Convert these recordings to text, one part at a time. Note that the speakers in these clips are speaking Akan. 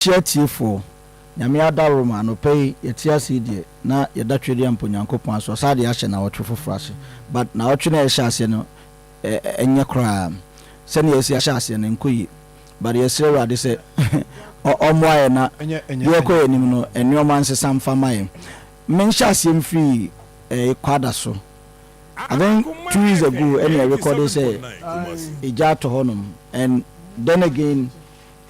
Kyia atiefoɔ, Nyame adaworoma, anɔpa yi yɛte ase yi deɛ na yɛda Twedeɛ mpo Nyankopɔn ase ɔsan de ahyɛ nawɔtwe foforɔ ase but nawɔtwe no a yɛhyɛ aseɛ no ɛnyɛ koraa sɛdeɛ yɛsi ahyɛ aseɛ no ɛnkɔ yie but yɛsrɛ Awurade sɛ ɔmmoa yɛn na deɛ ɛkɔ yɛn anim no nnoɔma nsesa mfa ma yɛn. Menhyɛ aseɛ mfiri Kwada so I think 2 weeks ago ɛne ɛrekɔde sɛ egya atɔ hɔnom and then again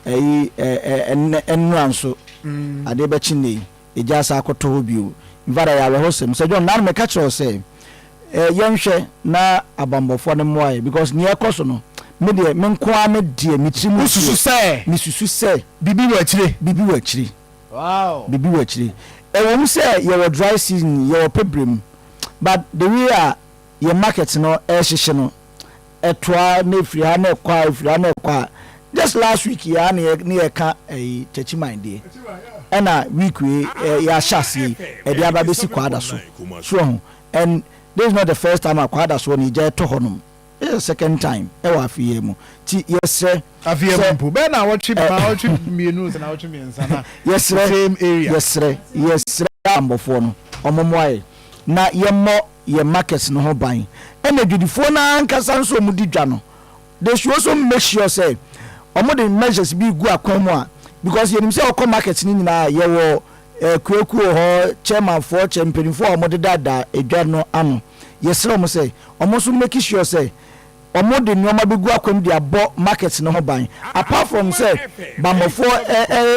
Ɛyi ɛ ɛnnɛ nnora nso adeɛ bɛkye nnɛ yi egya asan akɔtɔ hɔ bio. In fact ɛyɛ awerɛhosɛm. Sir John, naano meka kyerɛ wo sɛ ɛ yɛnhwɛ na abanbɔfoɔ no mmoa yɛ because nea ɛkɔ so no me deɛ me nko ara me deɛ me tiri mu Wosusu deɛ sɛ mesusu sɛ biribi wɔ akyire? Biribi wɔ akyire. Biribi wɔ akyire. Ɛwɔ mu sɛ yɛwɔ dry season, yɛwɔ pɛ berɛ mu but the way a yɛn market no ɛrehyehye no ɛtoa na ɛfiri ha na ɛkɔ a ɛfiri ha na ɛkɔ a just last week yi ara na yɛ ne yɛka ɛyi Techiman deɛ ɛna week wei yɛahyɛ aseɛ yi ɛde aba bɛsi Kwada so so ho and this is not the first time a Kwada soɔ no egya ɛtɔ hɔ nom. This is the second time ɛwɔ afe yi mu ti yɛsrɛ. Afe yi mu mpo bɛyɛ na awɔtwe na awɔtwe mmienu na awɔtwe mmiɛnsa na yɛsrɛ same area. Yɛsrɛ abɔfoɔ no ɔmo mmoa yɛ na yɛmmɔ yɛn market no ho ban ɛna adwadifoɔ no ankasa nso ɔmo di dwa no, they should also make sure sɛ ɔmo de measures bi gu akwan mu a because yɛnim sɛ ɔkɔ market no nyinaa yɛwɔ kuakuo hɔ chairmanfoɔ kyɛ mpanimfoɔ a ɔmo dedada edwa no ano. Yɛsrɛ ɔmo sɛ ɔmo nso make sure sɛ ɔmo de nneɛma bi gu akwan mu de abɔ market no ho ban. Apart from sɛ bambɔfoɔ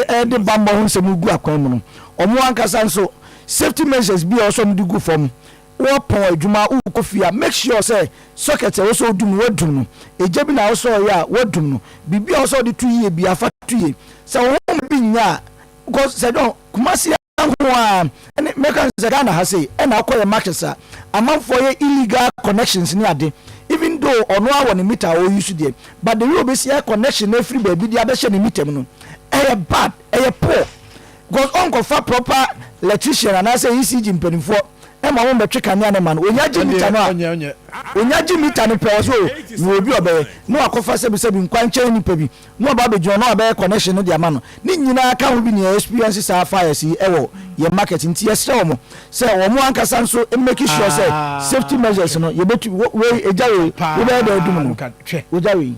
ɛde bambɔ ho nsɛm gu akwan mu no, ɔmo ankasa nso safety measures bi a ɔsɔ ɔmo de gu fam. Wɔpɔn adwuma wokɔ fie a, make sure sɛ socket a wɔsɔ odum no wadum no, egya bi na wɔsɔ ɔyɛ a wadum no, biribi a wɔsɔ ɔde to yie bi afa to yie sɛ wɔn ho bi nya a because sɛ dɔn Kumasi nko a ɛne mɛka sɛ Ghana ha sei ɛna akɔ yɛ market a amanfoɔ yɛ illegal connections ne ade. Even though ɔno awɔ ne meter a ɔyi so deɛ, but the way obesi ayɛ connection na efiri baabi de abɛhyɛ ne meter mu no ɛyɛ bad, ɛyɛ poor because ɔnkɔfa proper electrician anaasɛ ECG mpanimfoɔ ɛma wɔn bɛtwe kanea ne ma no. Onya gye meter no a, onya gye meter no pɛ, ɔsɛ o mewɔ obi a ɔbɛyɛ na wakɔfa sɛbisɛbi nkwankyɛn nipa bi na ɔba abɛgyina na wabɛyɛ connection no de ama no. Ne nyinaa ka ho bi nea experience saa fires yi ɛwɔ yɛn market. Nti yɛsrɛ wɔn sɛ wɔn ankasa nso make sure sɛ safety measures no yɛbɛtu wei egya wei wobɛyɛ dɛ adum no wogya wei.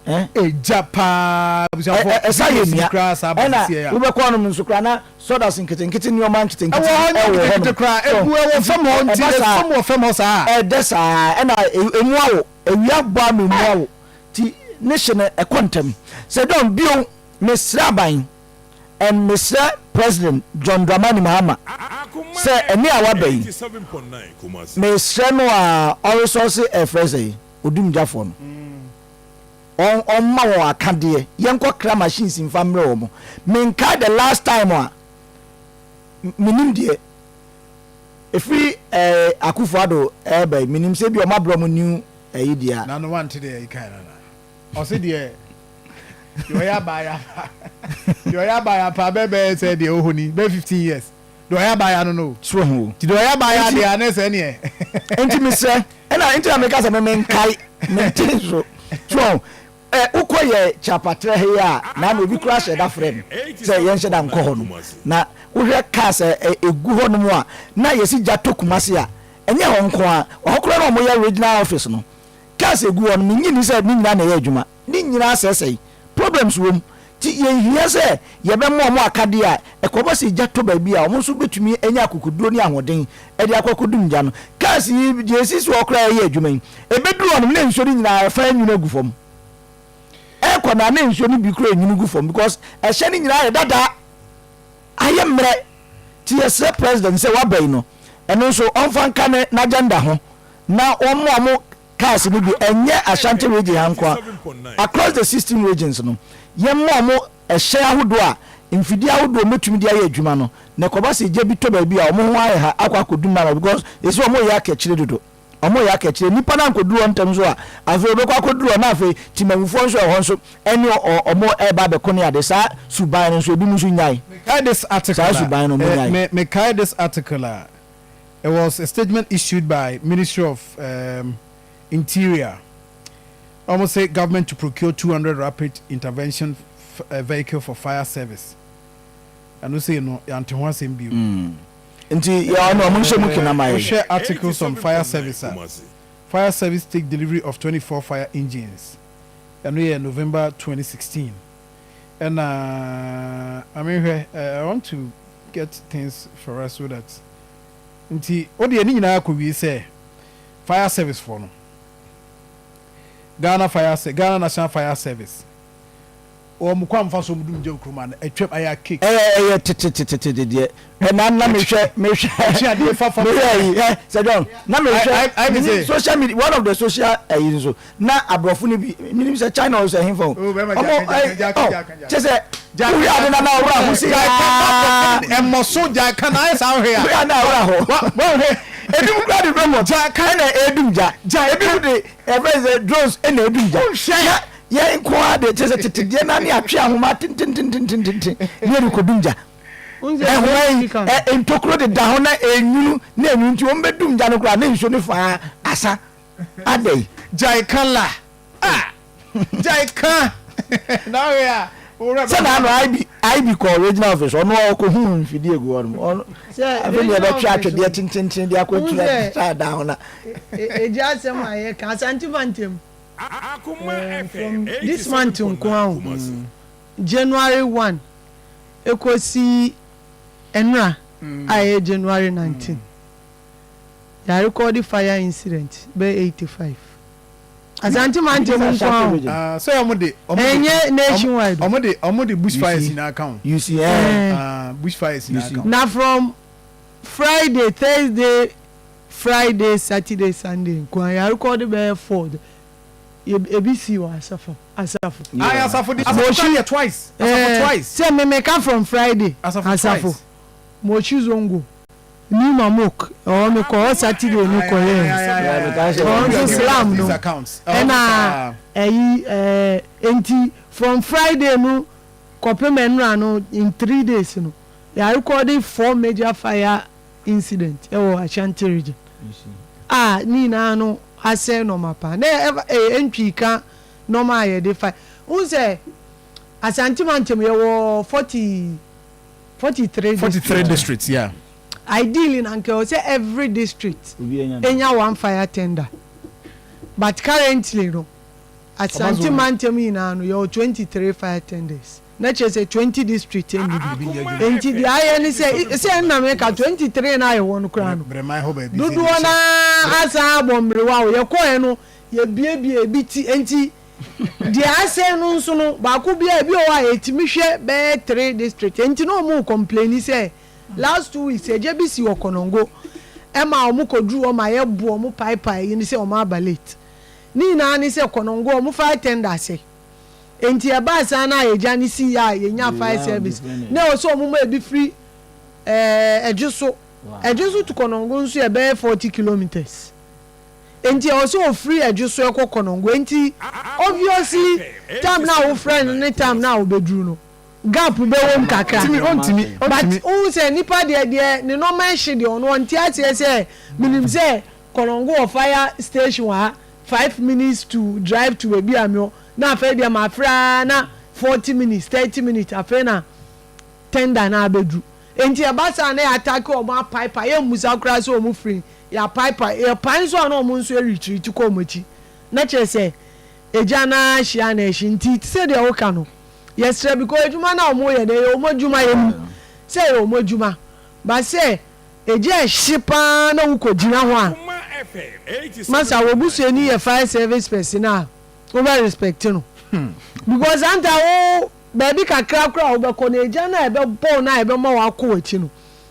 Egya paa abusuafo. Ɛsa yɛ nnua ɛna wobɛkɔ ɔnom nso koraa na sawdust nketenkete, nneɛma nketenkete. Ɛwɔ hɔ ɛwɔ hɔ nom koraa egu ɛwɔ fam hɔ nti efam wɔ fam hɔ saa. Ɛdɛ saa ɛna emu awo ewia bɔ ama emu awo ti ne hye no ɛkɔ ntɛm sɛ dɔn bio. Mesrɛ aban and mesrɛ President John Dramani Mahama sɛ ɛne a waba yi, mesrɛ no a ɔresɔse ɛfrɛ sɛ odumgyafoɔ no ɔmma wɔn akadeɛ yɛnkɔ kra machines mfa mmerɛ wɔn. Menkae the last time a menim deɛ ɛfiri Akufo Addo ɛɛba yi, menim sɛ bi ɔmo abrɛ ɔmo new ɛyi deɛ a. Nano wante deɛ ɛyi kan nana ɔse deɛ ɔyɛ abaya pa, deɛ ɔyɛ abaya pa bɛɛ sɛ deɛ ɔhɔ ni bɛɛ 15 years deɛ ɔyɛ abaya no. So ho. Ti deɛ ɔyɛ abaya deɛ ane sɛ neɛ. Nti mesrɛ ɛna nti na meka sɛ me menkae mente so so ɛ wokɔ yɛ kyapatrɛ ha yi a na obi kora hyɛ da frɛ me sɛ yɛnhyɛ da nkɔ hɔ nom na wohwɛ cars ɛ ɛgu hɔ nom a na yɛsi gya tɔ Kumase a ɛnyɛ hɔ nko a ɔhɔ koraa na ɔmoyɛ regional office no cars egu hɔ no menyi ni sɛ ne nyinaa na ɛyɛ adwuma ne nyinaa sɛsɛe problems wɔ mu. Nti yɛhia sɛ yɛbɛma ɔmo akadeɛ a ɛkɔba sɛ gya tɔ baabi a ɔmo nso bɛtumi anya akokoduro ne ahoɔden ɛde akɔ akɔdum gya no. Cars yi deɛ esi so ɔkoraa ɛyɛ adwuma yi ɛbɛduru hɔnom na nsuo no nyinaa ɛfa nwunu agu fam ɛkɔ na ne nsuo no bi kura nwunu gu fam because ɛhyɛ no nyinaa yɛ dadaa ayɛ mmerɛ. Nti yɛsrɛ President sɛ waba yi no ɛno nso ɔmfa nka ne n'agenda ho na wɔn a wɔn cars no bi ɛnyɛ Ashanti Region ha nko a, across the 16 regions no yɛmma wɔn ɛhyɛn ahodoɔ a mfidie ahodoɔ wɔbɛtumi de ayɛ adwuma no na ɛkɔba sɛ gya bi tɔ baabi a wɔn ho ayɛ ha akɔ akɔdum no ama because ɛsi wɔn yɛ akɛkyere dodo, wɔn yɛ akɛkyere nipa no ankɔduru hɔ ntɛm so a afei wɔbɛkɔ akɔduru hɔ na afei timamufoɔ nso ɛhɔ nso ɛne ɔmo ɛba abɛko ne ade. Saa suban no nso ebi mu nso nyae. Mekae this article. Saa suban no ɔmo nyae. Me mekae this article a it was a statement issued by Ministry of Interior. Almost say government to procure 200 rapid intervention vehicle for fire service. Ɛno sei no yɛante ho asɛm bio. Nti yɛ ɔno ɔmo nhyɛ mu kena ma yɛn. Wohwɛ articles on fire service a, Fire service take delivery of 24 fire engines, ɛno yɛ November 2016. Ɛna ma menhwɛ, I want to get things for us so that nti wodeɛ ne nyinaa kɔwie sɛ fire service foɔ no, Ghana fire Ghana National Fire Service wɔn kwan fa so wɔn dum gya kurom ano atwam ayɛ cake. Ɛyɛ ɛyɛ tetetetete deɛ ɛna na mehwɛ mehwɛ Ɔtwe adeɛ fa fa. Mehwɛ ayi ɛ sɛ John na mehwɛ I minim say. Social media, one of the social ɛyi nso na aborɔfo no bi, minim sɛ China ɔsɛ ɛhenfa o. Oh, bɛrima ɔmo gya ka, gya ka, ɛ gya ka, ɔ gya kyɛ sɛ wohwɛ ade na na ɔwura ho si Gya aa ka ɛmɔ so gya ka na ayɛ saa wohwɛ a. Wohwɛ a na ɔwura ho. Wa wɔhwɛ. Ebi mu kura de robot ɛna edum gya, ebi mu de ɛfɛ sɛ drones ɛna edum gya. Wohwɛ. Na yɛn nko ara de kyɛ sɛ tete deɛ na ne atwe ahoma tentententententen ne yɛde kɔdum gya. Ɛhoma yi ɛ ntokuro deda ho na enwunu na enwunu nti wɔn bɛdum gya no koraa ne nsuo no faa asa adɛ yi. Gya ka la ah gya ka na wohwɛ a wowura. Sɛ na ano IB IB kɔ regional office, ɔno ɔkɔ hu mfidie gu hɔ nom, ɔno afei deɛ ɛbɛtwe atwedeɛ tententen de akɔ atua saa dan ho na. Egya asɛm a yɛka Asante Mantam from this month nko ara o, January 1 ekosi nnora a ɛyɛ January 19, yɛarekɔɔde fire incident bɛyɛ 85 Asante Mantam nko ara o. Ah, sɛ wɔn de wɔn de Ɛnyɛ nationwide o. Wɔn de bush You fires see. nyinaa ka ho. You see eh. Ah, bush fires You nyinaa see. ka ho. Na from Friday, Thursday, Friday, Saturday, Sunday nko ara yɛarekɔɔde bɛyɛ four. Ebi si wɔ Asafo Asafo. Ah, Asafo de Asafo Moshi yɛ twice. Asafo twice. Sɛ memeka from Friday. Asafo Asafo twice. Moshi Zongo, New Mamok, ɛhɔ mekɔ hɔ Saturday no kɔyɛɛ ɛhɔ nso slam no ɛna ɛyi ɛɛ nti from Friday no kɔpem ɛnora no, in 3 days no yɛarekɔde four major fire incident ɛwɔ Ashanti Region a ne nyinaa no asɛe nɔɔma paa na ɛfa ɛyɛ ntwi ka nɔɔma a yɛde fa n sɛ Asante Mantam yɛwɔ 43 43 districts. Districts, yeah. Ideally na nka ɛwɔ sɛ every district enya one fire tender, but currently no Asante Mantam nyinaa no yɛwɔ 23 fire tenders, na kyerɛ sɛ 20 district ɛnni bi. Nti deɛ ayɛ ne sɛ sɛ nnam ɛka 23 na ayɛ wɔ no koraa no, dodoɔ naa asan abɔ mmerewa o. Yɛkɔɛ no yɛbiebie ebi ti, nti deɛ asɛn no nso no baako bi a ebi wɔ hɔ a yɛtumi hwɛ bɛyɛ three district. Nti na wɔn complain sɛ last 2 weeks ɛgya bi si wɔ Kɔnɔngo ɛma wɔn kɔduru hɔ ma yɛbu wɔn paepae yi ne sɛ wɔn aba late. Ne nyinaa ne sɛ Kɔnɔngo wɔn fire tender ase, nti ɛbaa saa na yɛgya ne si yɛ a yɛnya fire service na ɛwɔ sɛ wɔn ma ebi firi ɛdwe so. Ɛdwe so to Kɔnɔngo nso yɛ bɛyɛ 40 kilometres, nti ɛwɔ sɛ ofiri ɛdwe so ɛkɔ Kɔnɔngo. Nti obviously time na wofrɛ no ne time na wobɛduru no, gap bɛwɔ mu kakra. Ɔntumi. But ɔntumi. Wohu sɛ nipa deɛ ne nɔɔma ɛhye deɛ, ɔno ɔnte aseɛ sɛ menim sɛ Kɔnɔngo wɔ fire station wɔ ha 5 minutes to drive to baabi a mewɔ, na afei deɛ ma afrɛ na 40 minutes, 30 minutes afei na tender na abɛduru. Nti ɛba saa na yɛatake wɔn apaepae, yɛ mmusa koraa sɛ wɔn firi yɛapaepae, yɛpae nso a na wɔn nso ɛretreat kɔ wɔn akyi, na kyerɛ sɛ egya naa ahyia na ɛhye. Nti te sɛ deɛ woka no, yɛsrɛ because adwuma no a wɔn yɛ no ɛyɛ wɔn adwuma, yɛ mu sɛ ɛyɛ wɔn adwuma ba sɛ egya ɛhye paa na wokɔ gyina hɔ a, masa wɔ busuani yɛ fire service person a wobɛ respect no because anta wo baabi kakra koraa a wobɛkɔ no, egya no a ɛbɛbɔ no a ɛbɛma wakɔ w'akyi no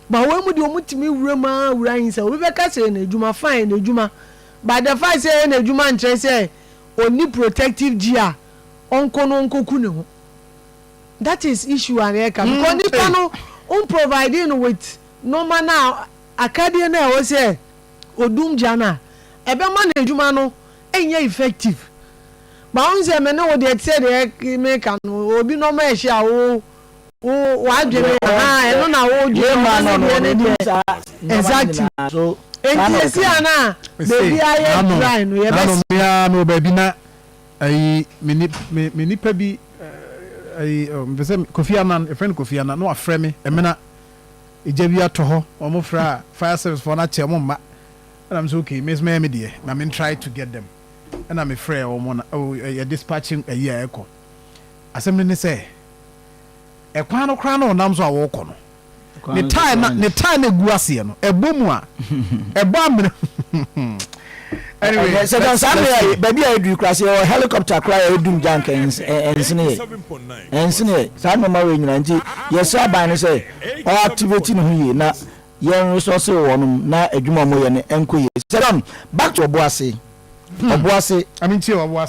ba wɔn mu deɛ wɔn tumi wura mu a wura yi sɛ obi bɛka sɛ ɛyɛ n'adwuma, fine, n'adwuma, but the fact sɛ ɛyɛ n'adwuma nkyerɛ sɛ onni protective gear, ɔnkɔ no ɔnkɔku ne ho. That is issue a yɛka because nipa no n provide no with nneɛma na akadeɛ no a ɛwɔ sɛ odum gya no a ɛbɛma n'adwuma no ɛnyɛ effective. But wɔn sɛ me ne wo deɛ te sɛ deɛ meka no, obi nneɛma ɛhyɛ a wo wo wadwene ha ɛno na wo dwene ɔno ne deɛ ne deɛ exactly. Nti esi ana beebi ayɛ dry no yɛbɛ. Nanu mmea mi wɔ baabi na ayi me ni me me nipa bi. Ayi, mpɛ sɛ Kofi Annan, yɛfrɛ no Kofi Annan, na wafrɛ me ɛmena egya bi atɔ hɔ, wɔn frɛ a fire service foɔ no akyɛ, wɔn mma. Ɛna m sɛ okay, me nso mɛyɛ me deɛ na me try to get them. Ɛna me frɛ wɔn na, oh, yɛ dispatching ayi a ɛkɔ. Asɛm no ne sɛ ɛkwan no koraa na ɔnam so a wɔrekɔ no, ne tyre na egu aseɛ no, ɛbɔ mu a ɛbɔ amena. Anyway, sɛ dɔn saa mmerɛ baabi a yɛduru kora, sɛ yɛwɔ helicopter kora yɛ dum gya nka ɛnsene yɛ, ɛnsene yɛ saa nneɛma wei nyinaa. Nti yɛsrɛ aban no sɛ ɔactivate ne ho yie na yɛn resource wɔnom na adwuma a wɔyɛ no ɛnkɔ yie. Sɛ dɔn, back to Ɔboase, Ɔboase. I mean, tie Ɔboase.